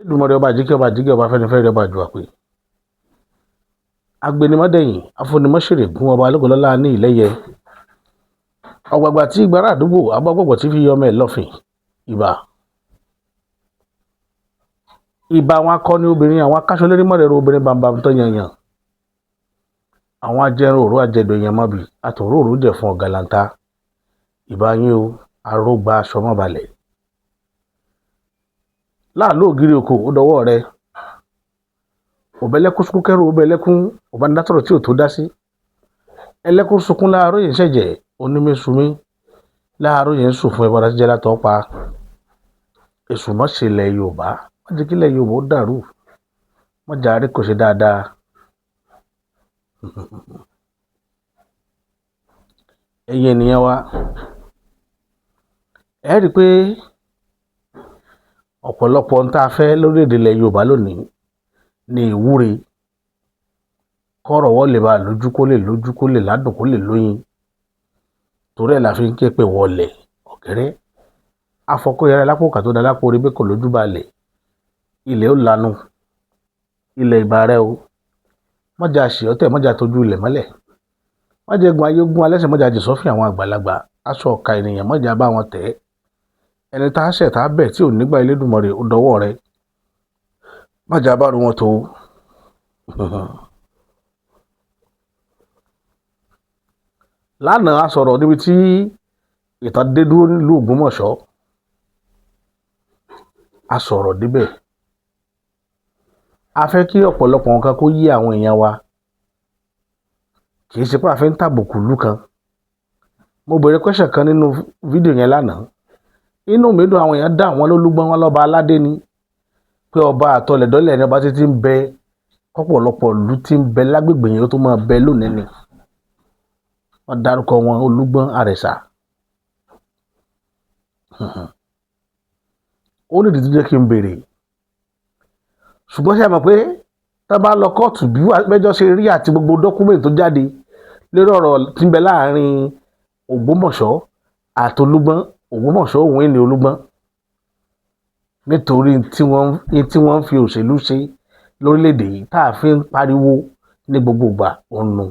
Èdùmàrè ọba àjíkẹ́, ọba àjíkẹ́, ọba afẹ́nifẹ́re, ọba àjùwàpè, agbénimọ́dẹ̀yìn, afúnimọ́ṣẹ̀rẹ̀gùn, ọba alógolọ́lá ní ìlẹ́yẹ ọ̀gbàgbà tí gbàrà àdúgbò abọ́gbọ̀gbọ̀ tí fi yọmọ ẹ̀ lọ́fìn. Ìbà ìbà àwọn akọni obìnrin, àwọn akáṣọlérí mọ̀rẹ̀rọ obìnrin bàǹbà tó yanyan, àwọn ajẹrun òru, ajẹdọ èèyàn mọ́bì àtòrò òru jẹ̀ fún ọ̀gàlàǹtà. Ìbà yín o, arógbá aṣọ mọ́balẹ̀ láàlú ògiri òkò, ó dọwọ́ rẹ. Òbẹ̀lẹ́kún sunkún kẹrù, òbẹ̀lẹ́kún òbánidásọ̀rọ̀ tí ò tó dá sí. Ẹlẹ́kún sunkún láàárọ̀ yìí ń ṣẹ̀jẹ̀ onímísumí láàárọ̀ yìí ń sùn fún ẹbọra jíjẹ látọ̀ pa. Èṣù mọ́ ṣe ilẹ̀ Yorùbá, má jẹ́ kí ilẹ̀ Yorùbá ó dàrú, má jẹ́ àárẹ̀ kò ṣe dáadáa. Ẹ̀yin ènìyàn wa, ẹ rí i pé ọ̀pọ̀lọpọ̀ ń tá a fẹ́ lórílẹ̀‐èdè ilẹ̀ Yorùbá lónìí ní ìwúre kọ́rọ̀ wọ́n lè bá lójú, kó lè lójú, kó lè ládùn, kó lè lóyin. Torí ẹ̀ la fi ń ké pé wọlé ọ̀kẹ́rẹ́ afọkóyẹrẹ lápò kà tó da lápò orí bẹ́ẹ̀ kò lójú balẹ̀. Ilẹ̀ ó lanu, ilẹ̀ ìbà rẹ o, mọ́jà ṣìọ́tẹ̀, mọ́jà tójú ilẹ̀ mọ́lẹ̀, mọ́jà egun ayé gún alẹ́sẹ̀, mọ́jà jìsọ́fìn àwọn àgbàlagbà, aṣọ ọ̀ka ènìyàn mọ́jà bá wọn tẹ̀. Ẹni tá a ṣẹ̀ tá a bẹ̀ tí ò nígbà Elédùmarè, ó dọwọ́ rẹ, mọ́jà bá ru wọn tó. Lánàá a sọ̀rọ̀ níbi tí ìtàn dé dúró nílùú Ògbómọ̀ṣọ́, a sọ̀rọ̀ débẹ̀. A fẹ́ kí ọ̀pọ̀lọpọ̀ nǹkan kó yé àwọn èèyàn wa, kì í ṣe pé a fi ń tàbùkù ìlú kan. Mo béèrè question kan nínú fídíò yẹn lánàá, inú mi dùn, àwọn èèyàn dá àwọn lólúgbọ́n wọn lọ́ba aládé ni, pé ọba àtọlẹ̀dọ́lẹ̀ ni ọba títí ń bẹ kọ́pọ̀lọpọ̀ ìlú tí ń bẹ lágbègbè yẹn ó tó máa bẹ lónìí ni. Wọ́n dárúkọ wọn, Olúgbọ́n Àrẹ̀sà. Ó nídìí tó jẹ́ kí n béèrè, ṣùgbọ́n ṣe mọ̀ pé tá a bá lọ kóòtù bí mẹ́jọ ṣe rí àti gbogbo dọ́kúmẹ̀ntì tó jáde lórí ọ̀rọ̀ tí ń bẹ láàrin Ògbómọ̀ṣọ́ àti Olúgbọ́n, Ògbómọ̀ṣọ́ òun ní Olúgbọ́n, nítorí tí wọ́n ń fi òṣèlú ṣe lórílẹ̀‐èdè yìí tá a fi ń pariwo ní gbogbo ìgbà ọ̀nà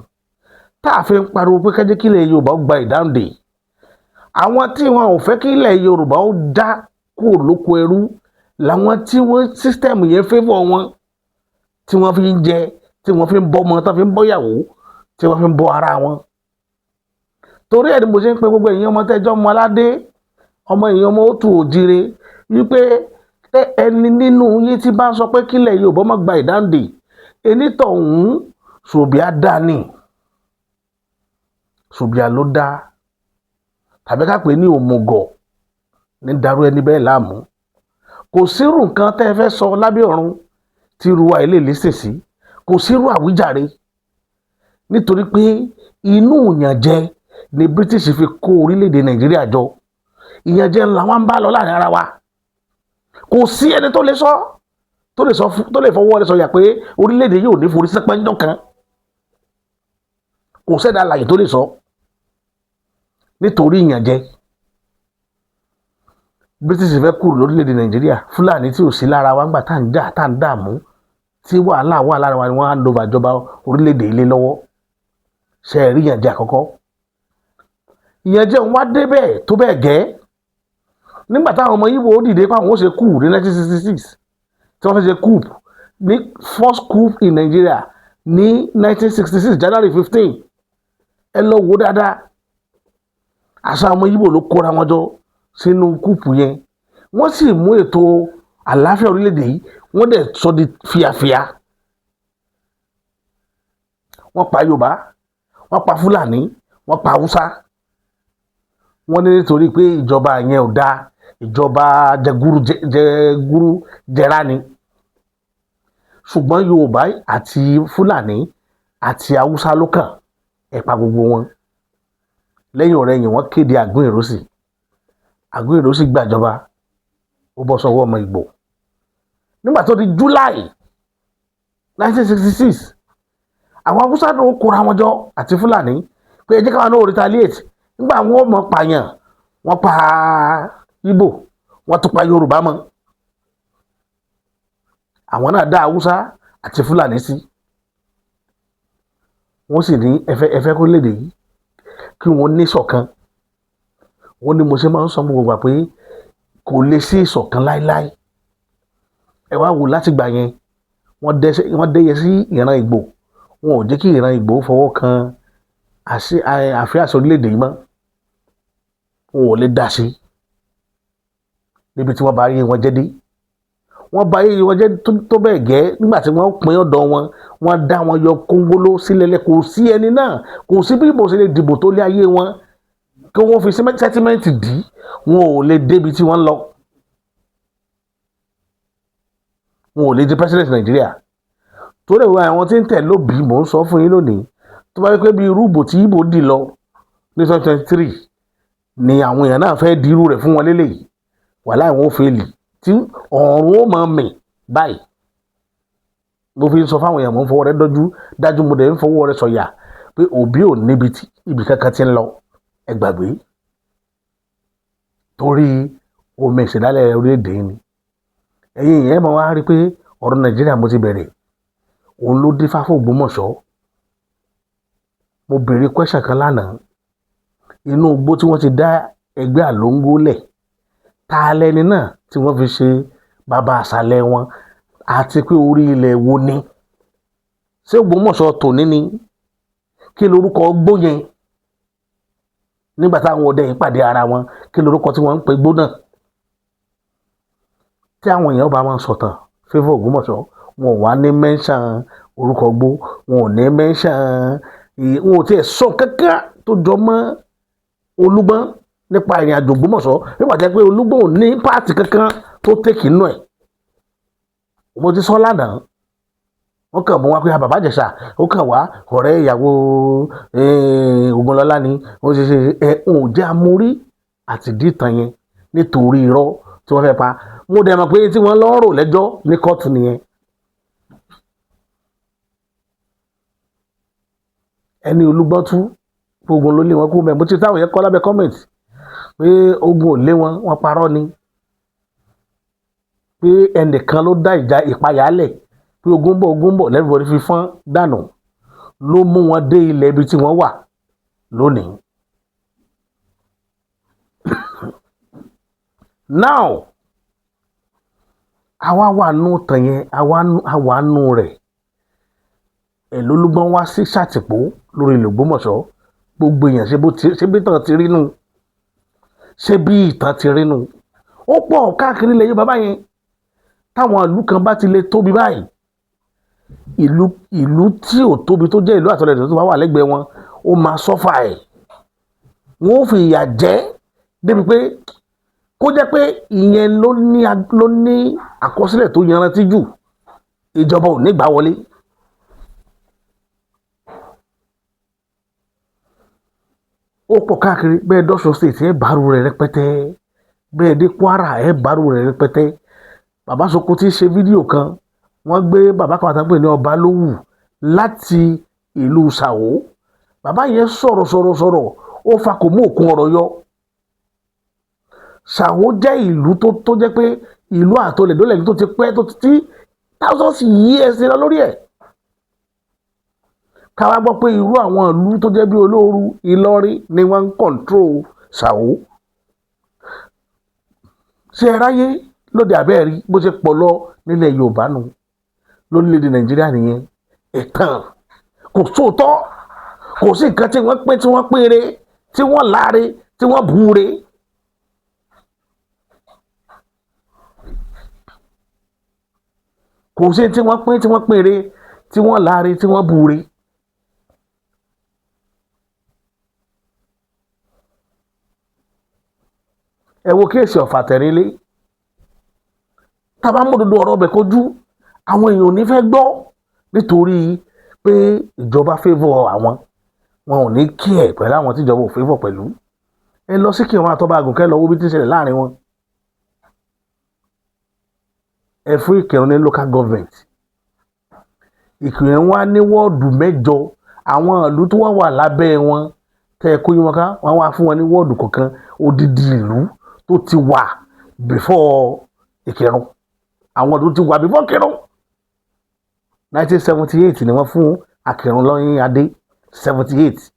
tá a fi ń pariwo pé kẹ́jẹ́ kí ilẹ̀ Yorùbá ó gba ìdáǹdè. Àwọn tí wọn ò fẹ́ kí ilẹ̀ Yorùbá ó já kúrò lóko ẹrú làwọn tí wọ́n sísítẹ́ẹ̀mù yẹn fẹ́fọ̀ wọn, tí wọ́n fi ń jẹ, tí wọ́n fi ń bọ́ ọmọ, tí wọ́n fi ń bọ́ ìyàwó, tí wọ́n fi ń bọ́ ara wọn. Torí ẹ̀ ni mo ṣe ń pe gbogbo èèyàn ọmọ tẹ́jọ́ ọmọ aládé, ọmọ èèyàn ọmọ òtù òjire, wípé ẹni nínú yín tí bá ń sọ pé kílẹ̀ Yorùbá má gba ìdáǹdè, enítọ̀hún ṣòbíà dání, ṣòbíà ló dá, tàbí ká pè é ní òmùgọ̀ ní darú ẹni bẹ́ẹ̀ láàmú. Kò sírù nǹkan tẹ́ ẹ fẹ́ sọ lábẹ́ ọ̀run tí irú wa ilé lè sèṣì, kò sírù àwíjàre, nítorí pé inú ìyànjẹ ni British fi kó orílẹ̀-èdè Nàìjíríà jọ. Ìyànjẹ ńlá wọn ń bá lọ láàrin ara wa. Kò sí ẹni tó lè sọ, tó lè fọwọ́ rẹ̀ sọ̀yà pé orílẹ̀-èdè yóò ní forí sẹ́pẹ́ńjọ́ kan. Kò sẹ́dá alàyè tó lè sọ, nítorí ìyànjẹ. British fẹ́ kúrò lórílẹ̀-èdè Nàìjíríà, Fúlàní tí ò sí lára wa ńgbà tá à ń jà, tá à ń dààmú, tí wàhálà wà lára wa ni wọ́n á lọ bàjọba orílẹ̀-èdè ilé lọ́wọ́. Ṣe é rí ìyànjẹ àkọ́kọ́? Ìyànjẹ ń wá débẹ̀ tó bẹ́ẹ̀ gẹ́ nígbà táwọn ọmọ Ìgbò ó dìde pé àwọn ó ṣe coup ní 1966, tí wọ́n fẹ́ ṣe coup ní first coup in Nigeria ní 1966 January 15. Ẹ lọ wo dáadáa, àṣà ọmọ Ìgbò ló kóra wọn jọ sínú coup yẹn. Wọ́n sì mú ètò àlàáfíà orílẹ̀-èdè yìí, wọ́n dẹ̀ sọ di fíafíà. Wọ́n pa Yorùbá, wọ́n pa Fúlàní, wọ́n pa Haúsá. Wọ́n ní nítorí pé ìjọba yẹn ò dáa, ìjọba jẹgúrú jẹgúrú jẹrá ni. Ṣùgbọ́n Yorùbá àti Fúlàní àti Haúsá ló kàn, ẹ pa gbogbo wọn. Lẹ́yìn ọ̀rẹ́yìn wọ́n kéde Àgún Ìrósì. Àgún Ìrósì gbàjọba, ó bọ́ sọ́wọ́ ọmọ Ìgbò. Nígbà tó di July 1966, àwọn Haúsá náà kóra wọn jọ àti Fúlàní pé ẹ jẹ́ káwọn náà retaliate. Nígbà wọn ò mọ̀ pààyàn, wọ́n pa Ìgbò, wọ́n tún pa Yorùbá mọ́. Àwọn náà dá Haúsá àti Fúlàní sí. Wọ́n sì ní ẹfẹ́ kó léde yìí kí wọ́n ní ṣọ̀kan. Wọ́n ní mo ṣe máa ń sọ gbogbo ìgbà pé kò lè sí ìṣọ̀kan láéláé. Ẹ wá wò, láti gbà yẹn, wọ́n dẹ́yẹ sí ìran Ìgbò. Wọn ò jẹ́ kí ìran Ìgbò fọwọ́ kan àfíàsí orílẹ̀-èdè yìí mọ́. Wọn ò lè dá sí níbi tí wọ́n bá yé wọn jẹ́ dé. Wọ́n bá yé wọn jẹ́ tó bẹ́ẹ̀ gẹ́, nígbà tí wọ́n pín ọ̀dọ̀ wọn, wọ́n dá wọn yọ kóńgóló sílẹ̀ lẹ́. Kò sí ẹni náà, kò sí bí ìbò ṣe lè dìbò tó lé ayé wọn kí wọ́n fi settlement dì í, wọn ò lè débi tí wọ́n ń lọ. Wọn ò lè di president Nàìjíríà. Torí ìwé àwọn tí ń tẹ̀ lóbi, mò ń sọ fún yín lónìí, tó bá yẹ pé bí irú ìbò tí ìbò dì lọ ní 2023 ni àwọn èèyàn náà fẹ́ di irú rẹ̀ fún wọn lélẹ́yìí, wàhálà ìwọ̀n ò fail tí ọ̀run ó máa mì báyìí. Mo fi ń sọ fáwọn èèyàn, mo ń fọwọ́ rẹ dọ́jú dájú, mo dẹ̀ ń fọwọ́ rẹ sọ̀yà pé Òbí ò níbi tí ibì kankan ti ń lọ. Ẹ gbàgbé, torí omi ìṣẹ̀dálẹ̀ orílẹ̀-èdè yìí ni. Ẹ̀yin ìyẹn máa wá rí i pé ọ̀rọ̀ Nàìjíríà mo ti bẹ̀rẹ̀, òun ló dífá fún Ògbómọ̀ṣọ́. Mo béèrè question kan lánàá: inú igbó tí wọ́n ti dá ẹgbẹ́ Àlóńgó lẹ̀, ta lẹni náà tí wọ́n fi ṣe bàbá àṣàlẹ̀ wọn, àti pé orí ilẹ̀ wo ni? Ṣé Ògbómọ̀ṣọ́ tòní ni? Kí lorúkọ gbó yẹn nígbà táwọn ọdẹ yìí pàdé ara wọn? Kí lorúkọ tí wọ́n ń pe gbó náà? Tí àwọn èèyàn bá máa sọ̀tàn favour Ògbómọ̀ṣọ́, wọn ò wá ní mention orúkọ gbó, wọn ò ní mention, wọn ò tiẹ̀ sọ kankan tó jọ mọ́ Olúgbọ́n nípa ìrìn àjò Ògbómọ̀ṣọ́, nígbà tí pé Olúgbọ́n ò ní part kankan tó take inú ẹ̀. Mo ti sọ lánàá, wọ́n kàn mú wá pé bàbá Ìjẹ̀ṣà, ó kàn wá ọ̀rẹ́ ìyàwó Ògúnlọ́lá ni ó ṣe ṣe. Ẹ ò jẹ́ amórí àti dìtàn yẹn nítorí irọ́ tí wọ́n fẹ́ pa. Mo dẹ̀ mọ̀ pé tí wọ́n lọ́ rò lẹ́jọ́ ní kóòtù nìyẹn. Ẹni Olúgbọ́n tú ogun ló lé wọn kú mẹ́. Mo ti táwọn yẹn kọ́ lábẹ́ comment pé ogun ò lé wọn, wọ́n parọ́ ni, pé ẹnìkan ló dá ìjà ìpayà lẹ̀, pé ogun ń bọ̀, ogun ń bọ̀, everybody fi fọ́n dànù, ló mú wọn dé ilẹ̀ ibi tí wọ́n wà lónìí. Now, àwa wà nù tàn yẹn, àwa nù rẹ̀ ẹ̀ lólúgbọ́n wá sí Ṣàtìpó lórí ilẹ̀ Ògbómọ̀ṣọ́. Gbogbo èèyàn ṣe bó ti ṣe bí ìtàn ti rí nù, ṣé bí ìtàn ti rí nù. Ó pọ̀ káàkiri ilẹ̀ Yorùbá báyẹn. Táwọn ìlú kan bá ti lè tóbi báyìí, ìlú tí ò tóbi tó jẹ́ ìlú àtọ̀lẹ̀ tó bá wà lẹ́gbẹ̀ẹ́ wọn, ó máa suffer ẹ̀. Wọ́n ó fi ìyà jẹ débi pé kó jẹ́ pé ìyẹn ló ní àkọsílẹ̀ tó yanrantí jù, ìjọba ò ní gbà wọlé. Ó pọ̀ káàkiri bẹ́ẹ̀. Dọ́sùn State, ẹ̀ bàrù rẹ̀ rẹpẹtẹ bẹ́ẹ̀. Dé Kwara, ẹ̀ bàrù rẹ̀ rẹpẹtẹ. Bàbá Sokoti ṣe fídíò kan, wọ́n gbé bàbá kan àtàgbè ní ọba lówù láti ìlú Sàwó. Bàbá yẹn sọ̀rọ̀ sọ̀rọ̀ sọ̀rọ̀, ó fa kò mú òkun ọ̀rọ̀ yọ. Sàwó jẹ́ ìlú tó jẹ́ pé ìlú àtọlẹ̀dọ́lẹ̀ tó ti pẹ́, tó ti tí thousands years lọ lórí ẹ̀. Káwá gbọ́ pé irú àwọn ìlú tó jẹ́ bí Olóoru, Ìlọrin ni wọ́n ń control Sàwó. Ṣé ẹ ráyé lóde àbẹ́ẹ̀rí bó ṣe pọ̀ lọ nílẹ̀ Yorùbá nù lórílẹ̀‐èdè Nàìjíríà nìyẹn? Ẹ̀tàn, kò sóòótọ́, kò sí nǹkan tí wọ́n pín, tí wọ́n pínre, tí wọ́n láre, tí wọ́n búure. Kò sí tí wọ́n pín, tí wọ́n pínre, tí wọ́n láre, tí wọ́n búure. Ẹ wo case Ọ̀fà Tẹ̀rínlé. Tá a bá mú òdodo ọ̀rọ̀ ọbẹ̀ kojú, àwọn èèyàn ò ní fẹ́ gbọ́, nítorí pé ìjọba favour àwọn, wọn ò ní kí ẹ̀ pẹ̀lú àwọn tíjọba ò favour pẹ̀lú. Ẹ lọ sí kí wọn àtọ́ba àgùnkẹ́ lọ wo bí tí ń ṣẹlẹ̀ láàrin wọn. Ẹ fún Ìkìrun ní local government. Ìkìrun wá ní wọ́ọ̀dù mẹ́jọ. Àwọn ìlú tó wà wà lábẹ́ wọn tẹ́ ẹ kó yín wọn ká, wọ́n wá fún wọn ní wọ́ọ̀dù kọ̀ọ̀kan. Odidi ìlú tó ti wà before Ìkìrun, àwọn ìlú ti wà before Ìkìrun. 1978 ni wọ́n fún Akírun lọ́yìn adé, 78.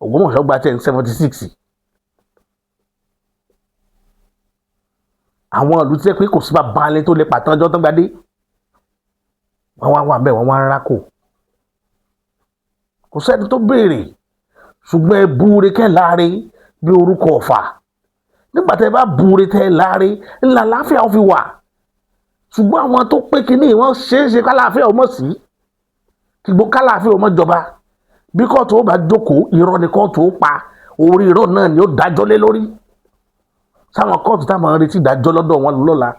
Ògbómọ̀ṣọ́ gba 10, 76. Àwọn ìlú tí wọ́n pé kò sí bá balẹ̀ tó lè pàtàn ọjọ́ tó gbadé, wọ́n wá wà bẹ́ẹ̀, wọ́n wá ń rákò, kò sẹ́ni tó béèrè. Ṣùgbọ́n ẹ búure kẹ́ láre bí orúkọ Ọ̀fà. Nígbà tẹ́ bá búure tẹ́ láre ńlá, láàfíà ó fi wà. Ṣùgbọ́n àwọn tó pé kínní, wọ́n ṣeé ṣe kálàáfíà ó mọ̀ sí kí gbogbo kálàáfíà ó mọ̀ jọba. Bí kóòtù ó bá jókòó, irọ́ ni kóòtù ó pa, orí irọ́ náà ni ó dájọ́ lé lórí. Sáwọn kóòtù táwọn ń retí ìdájọ́ lọ́dọ̀ wọn lọ́la.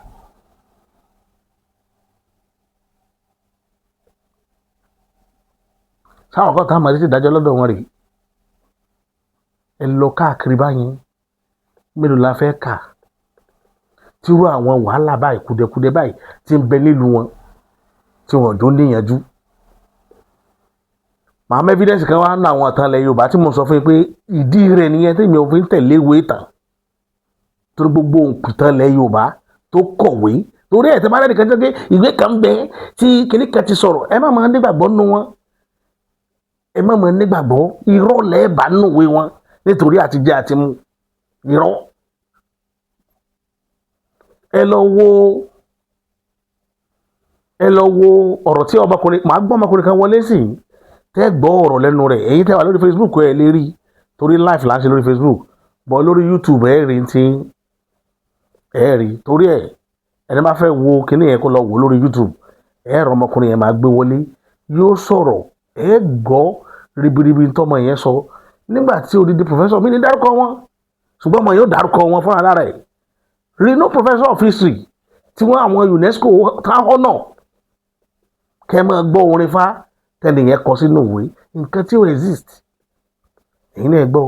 Sáwọn kóòtù táwọn ń retí ìdájọ́ lọ́dọ̀ wọn rèé. Ẹ lọ káàkiri báyẹn, mélòó la fẹ́ kà tírú àwọn wàhálà báyìí, kùdẹ̀kùdẹ̀ báyìí tí ń bẹ nílùú wọn tí wọn jọ níyànjú. Màá mú evidence kan wá nínú àwọn ìtàn ilẹ̀ Yorùbá tí mo sọ fún yín pé ìdí rẹ̀ nìyẹn tí mi ò fi ń tẹ̀lé ìwé ìtàn, torí gbogbo òǹpìtàn ilẹ̀ Yorùbá tó kọ̀wé torí ẹ̀ tẹ́ bá rẹ́nìkan jẹ́ pé ìwé kan ń bẹ tí kìnní kan ti sọ̀rọ̀, ẹ má máa nígbàgbọ́ nínú wọn, ẹ má máa nígbàgbọ́. Irọ́ lẹ́ẹ̀bà nínú ìwé wọn nítorí àtijẹ àti mu irọ́. Ẹ lọ wo ọ̀rọ̀ tí ọmọkùnrin, màá gbọ́ ọmọkùnrin kan wọlé sí tẹ́ gbọ́ ọ̀rọ̀ lẹ́nu rẹ̀. Èyí tẹ́ wà lórí Facebook, ẹ lè rí torí live là ń ṣe lórí Facebook, bọ́ lórí YouTube ẹ rí tí ẹ rí. Torí ẹ ẹni bá fẹ́ wo kíní yẹn, kó lọ wò lórí YouTube. Ẹ rọ ọmọkùnrin yẹn, máa gbé wọlé, yóò sọ̀rọ̀, ẹ gbọ́ ribiribi tọmọ yẹn sọ nígbà tí odidi professor mi ní dárúkọ wọn, ṣùgbọ́n ọmọ yóò dárúkọ wọn fúnra lára ẹ̀, renowned professor of history tí wọ́n àwọn UNESCO táwọn náà kẹ́ máa gbọ́ orin fá tẹ́lẹ̀ yẹn kọ sínú ìwé, nǹkan tí ó exist. Èyí náà gbọ́.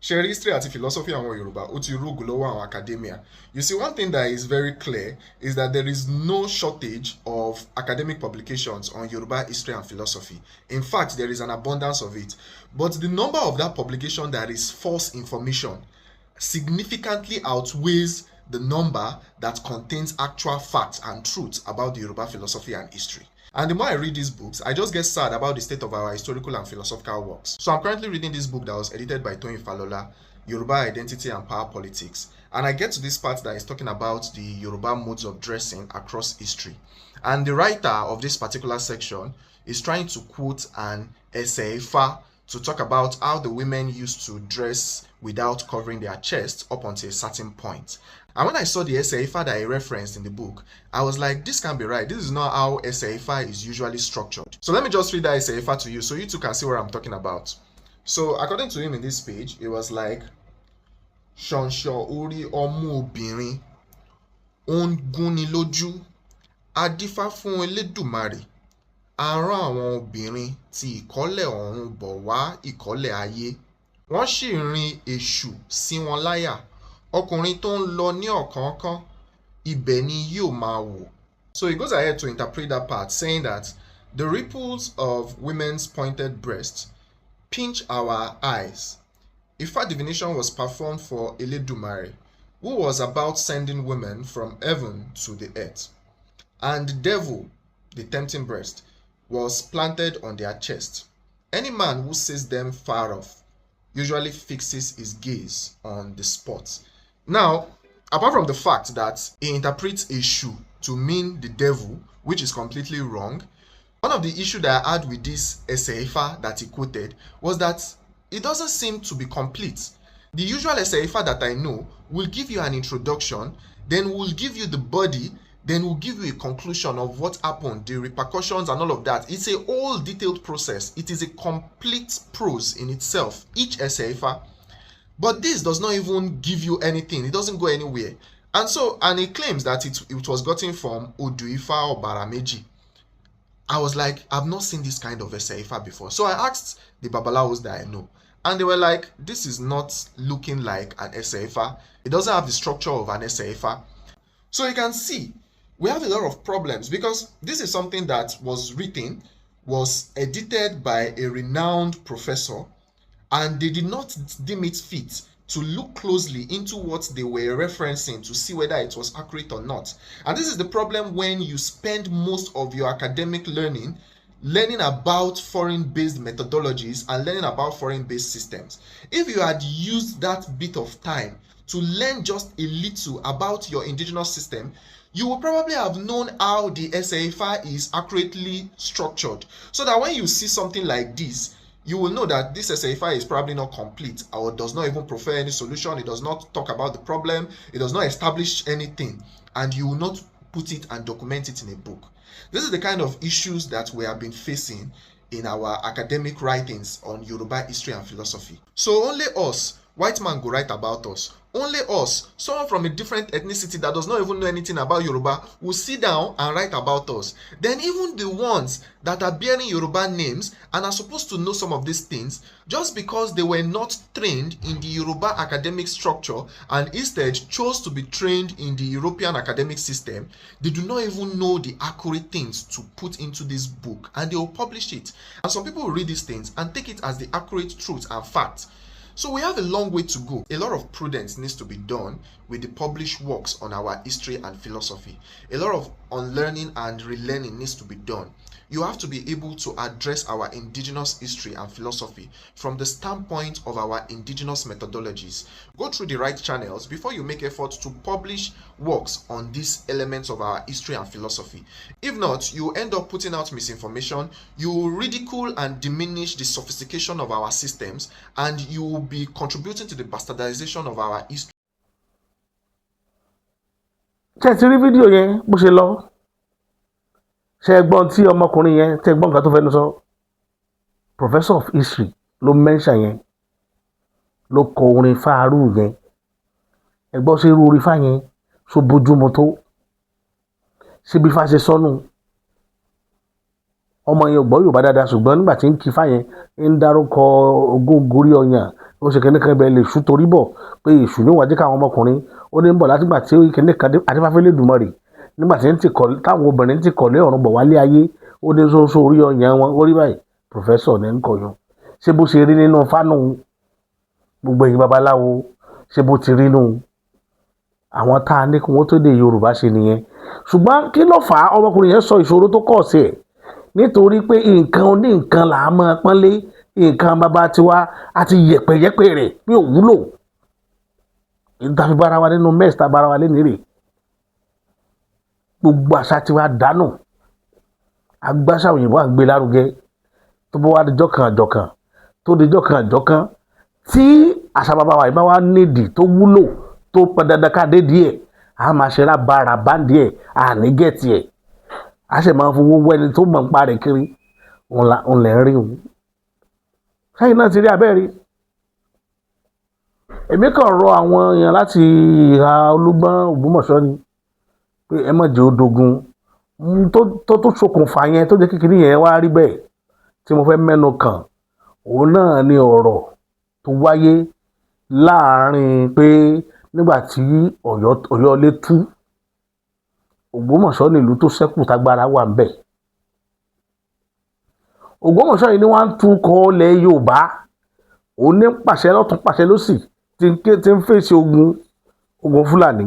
Ṣe history àti philosophy àwọn Yorùbá, ó ti rúgùn lọ́wọ́ àwọn academia. You see, one thing that is very clear is that there is no shortage of academic publications on Yoruba history and philosophy. In fact, there is an abundance of it. But the number of that publication that is false information significantly outweighs the number that contains actual facts and truths about the Yoruba philosophy and history. And the more I read these books, I just get sad about the state of our historical and philosophical works. So I'm currently reading this book that was edited by Tony Falola, Yoruba Identity and Power Politics. And I get to this part that is talking about the Yoruba modes of dressing across history. And the writer of this particular section is trying to quote an Ese Ifa to talk about how the women used to dress without covering their chest up until a certain point. And when I saw the Ese Ifa that I referenced in the book, I was like, this can't be right. This is not how Ese Ifa is usually structured. So let me just read that Ese Ifa to you so you too can see what I'm talking about. So according to him in this page, it was like, ṣọ̀nṣọ̀ orí ọmú obìnrin ó ń gúnni lójú, a dífá fún Elédùmarè, a rán àwọn obìnrin ti ìkọ́lẹ̀ ọ̀run bọ̀ wá ìkọ́lẹ̀ ayé, wọ́n sì rin èṣù sí wọn láyà, ọkùnrin tó ń lọ ní ọ̀kánkán ibẹ̀ ni yóò máa wò. So he goes ahead to interpret that part, saying that the ripples of women's pointed breasts pinch our eyes. Ifa divination was performed for Eledumare, who was about sending women from heaven to the earth. And the devil, the tempting breast, was planted on their chest. Any man who sees them far off usually fixes his gaze on the spot. Now, apart from the fact that he interprets Eshu to mean the devil, which is completely wrong, one of the issues that I had with this Ese Ifa that he quoted was that it doesn't seem to be complete. The usual Ese Ifa that I know will give you an introduction, then will give you the body, then will give you a conclusion of what happened, the repercussions and all of that. It's a whole detailed process. It is a complete prose in itself, each Ese Ifa. But this does not even give you anything. It doesn't go anywhere. And he claims that it was gotten from Odu Ifa Obara Meji. I was like, I've not seen this kind of Ese Ifa before. So I asked the Babalawos that I know. And they were like, this is not looking like an Ese Ifa. It doesn't have the structure of an Ese Ifa. So you can see, we have a lot of problems because this is something that was written, was edited by a renowned professor, and they did not deem it fit to look closely into what they were referencing to see whether it was accurate or not. And this is the problem when you spend most of your academic learning Learning about foreign based methodologies and learning about foreign based systems. If you had used that bit of time to learn just a little about your indigenous system, you will probably have known how the Ese Ifa is accurately structured, so that when you see something like this, you will know that this Ese Ifa is probably not complete or does not even prefer any solution. It does not talk about the problem. It does not establish anything, and you will not put it and document it in a book. This is the kind of issues that we have been facing in our academic writings on Yoruba history and philosophy. So only us, white man go write about us. Only us, someone from a different ethnicity that does not even know anything about Yoruba, will sit down and write about us. Then even the ones that are bearing Yoruba names and are supposed to know some of these things, just because they were not trained in the Yoruba academic structure and instead chose to be trained in the European academic system, they do not even know the accurate things to put into this book, and they will publish it. And some people will read these things and take it as the accurate truth and fact. So we have a long way to go. A lot of prudence needs to be done with the published works on our history and philosophy. A lot of unlearning and relearning needs to be done. You have to be able to address our indigenous history and philosophy from the standpoint of our indigenous methodologies. Go through the right channels before you make efforts to publish works on these elements of our history and philosophy. If not, you end up putting out misinformation, you will ridicule and diminish the sophistication of our systems, and you will be contributing to the bastardization of our history. Ṣé ẹ ti rí fídíò yẹn bó ṣe lọ? Ṣé ẹ gbọ́n tí ọmọkùnrin yẹn tẹ́ gbọ́n nǹkan tó fẹ́nu sọ? Professor of history ló mention yẹn, ló kọ orin fáárù yẹn. Ẹ gbọ́, sí irú orin fá yẹn ṣó bójúmu tó? Síbi fá ṣe sọnù, ọmọ yẹn ò gbọ́ Yorùbá dáadáa, ṣùgbọ́n nígbà tí ń kí fá yẹn, ń dárúkọ ogún gorí ọyàn, ó ṣe kíní kan ibẹ̀ lè ṣú torí bọ̀ pé èṣù níwájú káwọn ọmọkùnrin ó ní ń bọ̀ látìgbà tí kíní kan adífáfẹ́ lè dùnmọ́ rè nígbà tí ń ti kọ̀ táwọn obìnrin ti kọ̀lé ọ̀run bọ̀ wálé ayé, ó ní sóńsó orí ọyàn wọn ó rí báyìí. Professor ní ń kọyún. Ṣé bó ṣe rí nínú fánù gbogbo ẹ̀yin babaláwo, ṣé bó ti rí nù àwọn tá a ní kí wọ́n tó dé Yorùbá ṣe nìyẹn? Ṣùgbọ́n kí ló fà á? Ọmọkùnrin yẹn sọ ìṣòro tó kọ̀ sí ẹ̀, nítorí pé nǹkan oní nǹkan là á máa pọ́nlé. Nǹkan bàbá tiwa àti yẹ̀pẹ̀yẹ̀pẹ̀ rẹ̀ pé ò wúlò. Ìta fi bára wa nínú mess tá a bára wa lé nírè, gbogbo àṣà tiwa dànù, agbáṣà òyìnbó à ń gbé lárugẹ. Tó bá wá dijọ́ kan àjọkàn, tó dijọ́ kan àjọkàn tí àṣà bàbá wa yìí bá wá nídìí tó wúlò, tó pọn dandan ká dé díẹ̀, a máa ṣe rábàràbá díẹ̀, a ní gẹ̀ẹ́tì ẹ̀, a sì máa fowó wẹ́ni tó mọ̀ ń pa rẹ̀ kiri. Òun lẹ̀ ń rí òun sẹ́yìn náà ti rí abẹ́rẹ́. Èmi kàn rọ àwọn èèyàn láti ìhà Olúgbọ́n, Ògbómọ̀ṣọ́ ni pé ẹ má jẹ́ ó dogun tó ṣokùnfà yẹn, tó jẹ́ kékeré yẹn wá rí bẹ́ẹ̀. Tí mo fẹ́ mẹ́nu kàn, òun náà ni ọ̀rọ̀ tó wáyé láàrin pé nígbà tí Ọ̀yọ́ lé tú, Ògbómọ̀ṣọ́ nílùú tó ṣẹ́kù tágbára wà ń bẹ̀. Ògbómọ̀ṣọ́ yìí ni wọ́n ń tukọ̀ ilẹ̀ Yorùbá, òun ní pàṣẹ lọ́tún, pàṣẹ lọ́sì, tí ń fèsì ogun Fúlàní.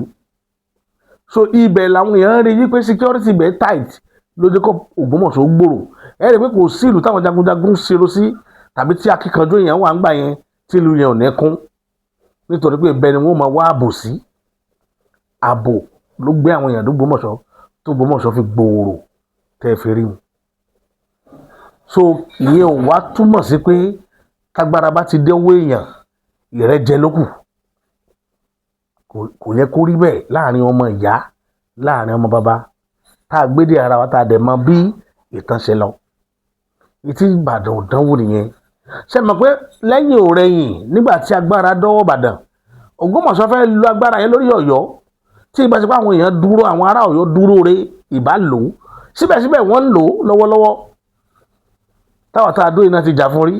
So ibẹ̀ làwọn èèyàn ń rí yí pé security ibẹ̀ tight, ló jẹ́ kó Ògbómọ̀ṣọ́ gbòòrò. Ẹ rí i pé kò sí ìlú táwọn jagunjagun ṣeré sí tàbí tí akíkanjú èèyàn wà ń gbà yẹn tí ìlú yẹn ò ní kún, nítorí pé ibẹ̀ ni wọ́n máa wá ààbò sí. Ààbò ló gbé àwọn èèyàn d'Ògbómọ̀ṣọ́, tó Ògbómọ̀ṣọ́ fi gbòòrò tẹ́ ẹ fi rí wọn. So ìyẹn ò wá túmọ̀ sí pé tágbára bá ti dé owó èèyàn, ìrẹ́jẹ ló kù. Kò yẹ kó rí bẹ́ẹ̀ láàrin ọmọ ìyá, láàrin ọmọ bàbá tá a gbé dé ara wa, tá a dẹ̀ mọ bí ìtàn ṣe lọ. Ìtí Ìbàdàn ò dánwò nìyẹn. Ṣe mọ̀ pé lẹ́yìn òrẹ́yìn, nígbà tí agbára dọ́wọ́ Ìbàdàn, Ògbómọ̀ṣọ́ fẹ́ lo agbára yẹn lórí Ọ̀yọ́. Tí ìbá ṣe pé àwọn èèyàn dúró, àwọn ará Ọ̀yọ́ dúró re, ìbá lò ó. Síbẹ̀síbẹ̀, wọ́n ń lò ó lọ́wọ́lọ́wọ́. Táwọn tá a dóye náà ti jà fún rí,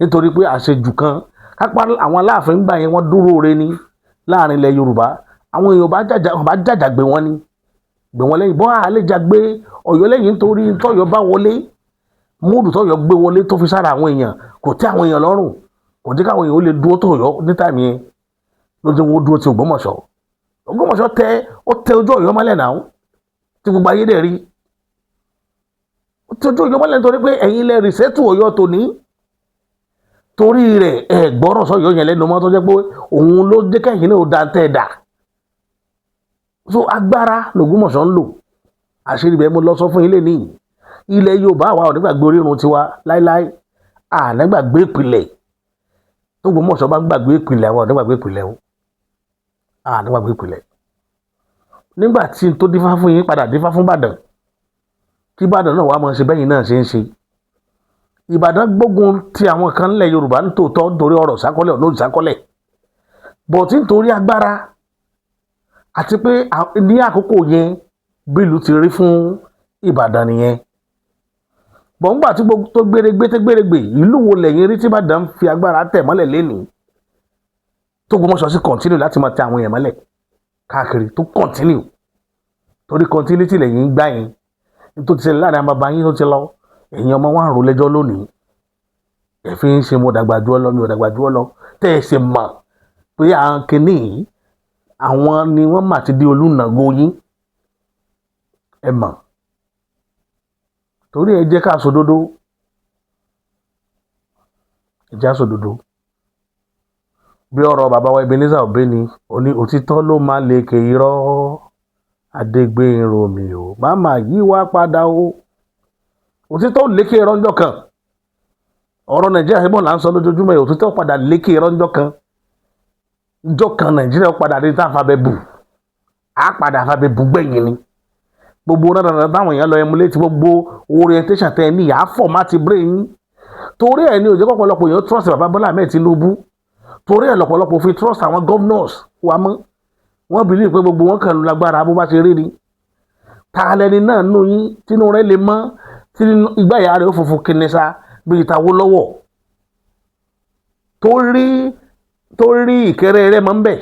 nítorí pé àṣejù kan kápá àwọn Aláàfin gbà yẹn, wọ́n dúró re ní láàrin ilẹ̀ Yorùbá. Àwọn èèyàn bá jàjà, wọn bá jàjà gbé wọn ní gbé wọn lẹ́yìn bọ́ àlejò gbé Ọ̀yọ́ lẹ́yìn, nítorí tọ́yọ́ bá wọlé, mood tọ́yọ́ gbé wọlé tó fi sára àwọn èèyàn kò tẹ́ àwọn èèyàn lọ́rùn, kò jẹ́ káwọn èèyàn ó lè dúró tọ̀yọ́ ní time yẹn. Ló jẹ́ wọ́n dúró ti Ògbómọ̀ṣọ́. Ògbómọ̀ṣọ́ tẹ, ó tẹ ojú Ọ̀yọ́ mọ́lẹ̀ náà tí gbogbo ayé dẹ̀ rí. Ó ti ojú Ọ̀yọ́ mọ́lẹ̀ nítorí pé ẹ̀yin lẹ resettle Ọ̀yọ́ tòní. Torí rẹ̀ ẹ gbọ́rọ̀ sọ́yọ́ yẹn lẹ́nu mọ́, tó jẹ́ pé òun ló jẹ́ kẹ́yìn náà ó da tẹ́ ẹ dà. So agbára l'Ògbómọ̀ṣọ́ ń lò. Àṣírí bẹ́ẹ̀ mo lọ sọ fún yín lé ní ilẹ̀ Yorùbá. Àwa ò nígbàgbé orírun tiwa láíláí, ànígbàgbé ìpìlẹ̀. T'Ògbómọ̀ṣọ́ bá ń gbàgbé ìpìlẹ̀, àwa ò nígbàgbé ìpìlẹ̀ o, ànígbàgbé ìpìlẹ̀. Nígbà tí n tó dífá fún yín padà dífá fún Ìbàdàn, kí Ìbàdàn náà wàá máa ṣe bẹ́yìn náà ṣe ń ṣe. Ìbàdàn gbógun ti àwọn kan nílẹ̀ Yorùbá nítòótọ́ nítorí ọ̀rọ̀ sákọ́lẹ̀ ọ̀nà òsàkọ́lẹ̀ bọ̀tí nítorí agbára àti pé ní àkókò yẹn bílù ti rí fún Ìbàdàn nìyẹn. Bọ̀ ńgbà tí gbogbo tó gbéregbé tó gbéregbè, ìlú wo lẹ́yìn rí tí Ìbàdàn fi agbára tẹ̀ mọ́lẹ̀ lénìí, tó Ògbómọ̀ṣọ́ sì continue láti máa tẹ àwọn èèyàn mọ́lẹ̀ káàkiri, tó continue? Torí continuity lẹ́yìn ń gbá yẹn tó ti ṣẹlẹ̀ láàrin àwọn bàbá yín tó ti lọ. Ẹ̀yin ọmọ wa ń rò lẹ́jọ́ lónìí, ẹ fi ń ṣe mo dàgbà jù ọ́ lọ, mi ò dàgbà jù ọ́ lọ. Tẹ́ ẹ ṣe mọ̀ pé àwọn kìíní yìí, àwọn ni wọ́n mà ti di olùnàgó yín, ẹ mọ̀. Torí ẹ jẹ́ ká sòdodo, ẹ jẹ́ ká sòdodo. Bí ọ̀rọ̀ bàbá wa Ebenezer Obey ni, ó ní òtítọ́ ló máa lékè irọ́. Adégbènrò mi ò má yí wá padà o. Òtítọ́ lékè irọ́ ńjọ́ kan. Ọ̀rọ̀ Nàìjíríà síbọ̀ là ń sọ lójoojúmọ́ yìí. Òtítọ́ padà lékè irọ́ ńjọ́ kan. Ńjọ́ kan Nàìjíríà padà dé tá a fa bẹ bù, á padà fa bẹ bù gbẹ̀yìn ni. Gbogbo náà táwọn èèyàn lọ emulate, gbogbo orientation tẹ ní ìyá format brain yín. Torí ẹ̀ ní ó jẹ́ pọ̀pọ̀lọpọ̀ èèyàn trust bàbá Bọ́lá Ahmed Tinubu. Torí ẹ̀ lọ́pọ̀lọpọ̀ fi trust àwọn governors wa mọ́. Wọ́n believe pé gbogbo wọn kàn lágbára bó bá ṣe rí ni. Ta lẹni náà nù yín tínú rẹ̀ lè mọ́, tí ìgbà ìyá rẹ̀ ó funfun kìnìṣà bíi ìtawó lọ́wọ́, tó rí ìkẹrẹ rẹ̀ mọ́ ń bẹ̀,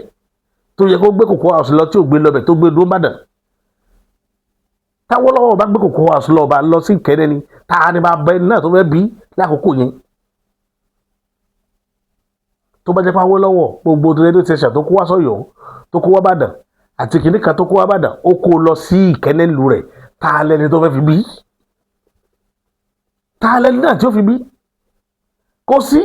tó yẹ kó gbé Cocoa House lọ tí ò gbé lọ bẹ̀, tó gbé dúró Ìbàdàn? Táwọ́ lọ́wọ́ bá gbé Cocoa House lọ bá lọ sí Ìkẹrẹ ni, ta ni bá bẹ náà tó fẹ́ bí lákòókò yẹn? Tó bá jẹ́ pé Awólọ́wọ̀, gbogbo radio station tó kó wá sọ́yọ́, tó kó wá Ìbàdàn, àti kìnìún kan tó kó wá Ìbàdàn, ó kó lọ sí Ìkẹ́nẹ́ ìlú rẹ̀, ta lẹni tó fẹ́ fi bí? Ta lẹni náà tí ó fi bí? Kò sí.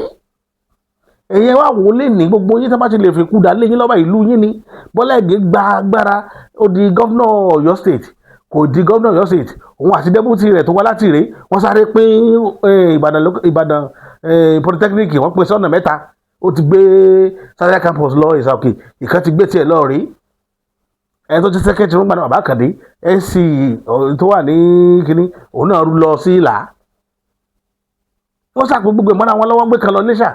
Ẹ̀yẹ wá wò lé ní gbogbo yín tó bá ti lè fi kú dà lé yín lọ́ba ìlú yín ni. Bọ́lá Ìgè gba agbára, ó di governor Ọ̀yọ́ State, kò di governor Ọ̀yọ́ State, òun àti deputy rẹ̀ tó wá láti rèé, wọ́n sáré pín Ìbàdàn, Ìbàdàn Polytechnic, wọ́n pín sọ́nà mẹ́ta. Ó ti gbé satellite campus lọ Ìsà Òkè, ìkan ti gbé tiẹ̀ lọ rí. Ẹni tó ti secretary fún gbàdúrà bàbá Kàdé nc tó wà ní kínní, òun náà rú lọ sí ìlà. Wọ́n sàpò gbogbo ìmọ̀ra wọn lọ́wọ́, gbé kan lọ níṣà.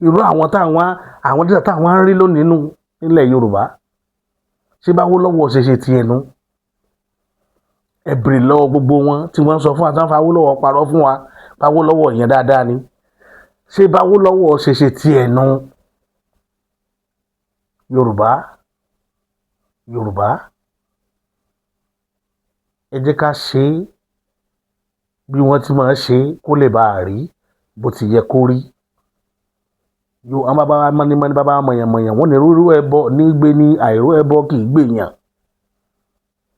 Irú àwọn táwọn àwọn dídà táwọn ń rí lónìí nù nílẹ̀ Yorùbá, ṣé báwo lọ́wọ́ ṣe ṣe tiẹ̀ nu? Ẹ bèrè lọ́wọ́ gbogbo wọn tí wọ́n sọ fún wa, tí wọ́n fa Awólọ́wọ̀ parọ́ fún wa báwo lọ́wọ́ yẹn dáadáa ni. Ṣé báwo lọ́wọ́ ṣe ṣe tiẹ̀ nu? Yorùbá, Yorùbá, ẹ jẹ́ ká ṣe é bí wọ́n ti máa ṣe é, kó lè bá a rí bó ti yẹ kó rí. Yóò àwọn bàbá wa mọ́nímọ́ní, bàbá wa mọ̀yànmọ̀yàn, wọ́n ní rúrú ẹbọ ní gbé ní, àìró ẹbọ kì í gbèyàn.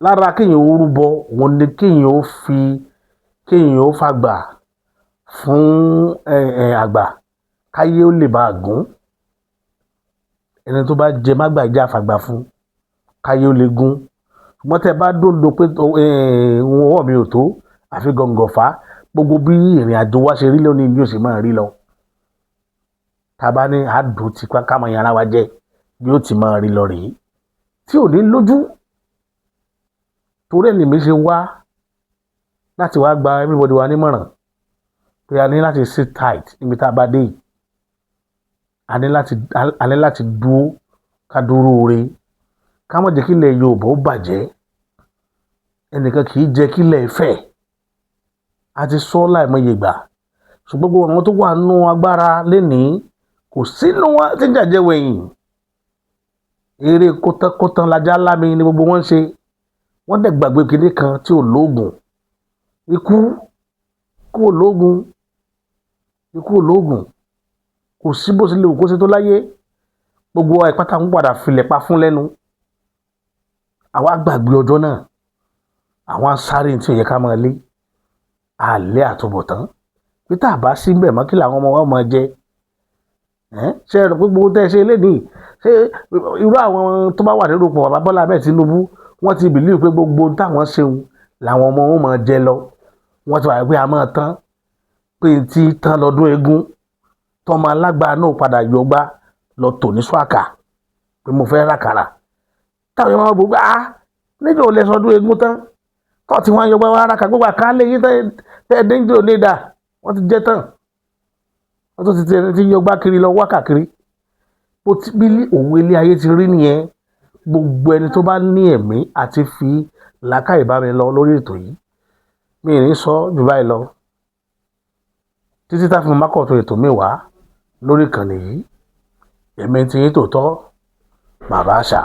Lára kéèyàn ó rúbọ òun ni kéèyàn ó fi kéèyàn ó fàgbà fún ẹ ẹ àgbà, káyé ó lè bá a gùn. Ẹni tó bá jẹ mágbà jẹ́ àfàgbà fún, káyé ó lè gún. Ṣùgbọ́n tẹ́ bá dòdò pé ohun ọwọ́ mi ò tó àfi gọ̀ǹgọ̀ fà á, gbogbo bí ìrìn àjò wa ṣe rí lónìí ni yóò sì máa rí lọ. Tá a bá ní àdùn tipa ká máa yanra wa jẹ, bí ó ti máa rí lọ rèé tí ò ní lójú. Torí ẹ̀ lèmi ṣe wá láti wá gba everybody wa nímọ̀ràn pé a ní láti sit tight níbi tá a bá dé yìí. A ní láti dúó, ká dúró re, ká má jẹ́ kí ilẹ̀ Yorùbá ó bàjẹ́. Ẹnìkan kì í jẹ́ kí ilẹ̀ fẹ̀. A ti sọ láìmọye ìgbà, ṣùgbọ́n gbogbo àwọn tó wà nínú agbára lénìí, kò sínú wọn tí ń jàjẹ́ wẹ̀yìn. Eré kótánkótán lajá lámi ni gbogbo wọn ń ṣe. Wọ́n dẹ̀ gbàgbé kinní kan tí ò lóògùn: ikú. Kú ò lóògùn, ikú ò lóògùn. Kò sí bó ṣe lè wù kó ṣe tó láyé, gbogbo àìpátá ń padà filẹ̀ pa fún lẹ́nu. Àwa gbàgbé ọjọ́ náà. Àwọn sáré tí ò yẹ ká máa lé àlẹ́ àtúbọ̀tán pé tá a bá sí bẹ̀ mọ́, kí làwọn ọmọ wa máa jẹ? Ṣé ẹ rò pé gbogbo tẹ́ ẹ ṣe lénìí, ṣé irú àwọn tó bá wà nínú ipò bàbá Bọ́lá Ahmed Tinubu, wọ́n ti believe pé gbogbo táwọn ṣeun làwọn ọmọ wọn máa jẹ lọ? Wọ́n ti wà pé a máa tán, pé tí tán lọ́dún eégún, tọmọ alágbára náà padà yọgbá lọ tò ní ṣùàkà pé mo fẹ́ ràkàrà, táwọn yẹn máa bò pé, ah, níjọ́ ò lè sọdún eégún tán tó tí wọ́n yọgbá wá ràkà, gbogbo àkàlẹ̀ yìí tẹ́ ẹ dénjọ́ ò ní dà, wọ́n ti jẹ́ tán, wọ́n tún ti yọgbá kiri lọ wá kàkiri. Bó ti bí òwe ilé ayé ti rí nìyẹn. Gbogbo ẹni tó bá ní ẹ̀mí àti fi làákàyè bá mi lọ lórí ètò yìí, mi ì ní sọ jù báyìí lọ títí tá fi mákọ̀tún ètò mi wá lórí ìkànnì yìí. Èmi ti yín tòótọ́, Bàbá Àṣà.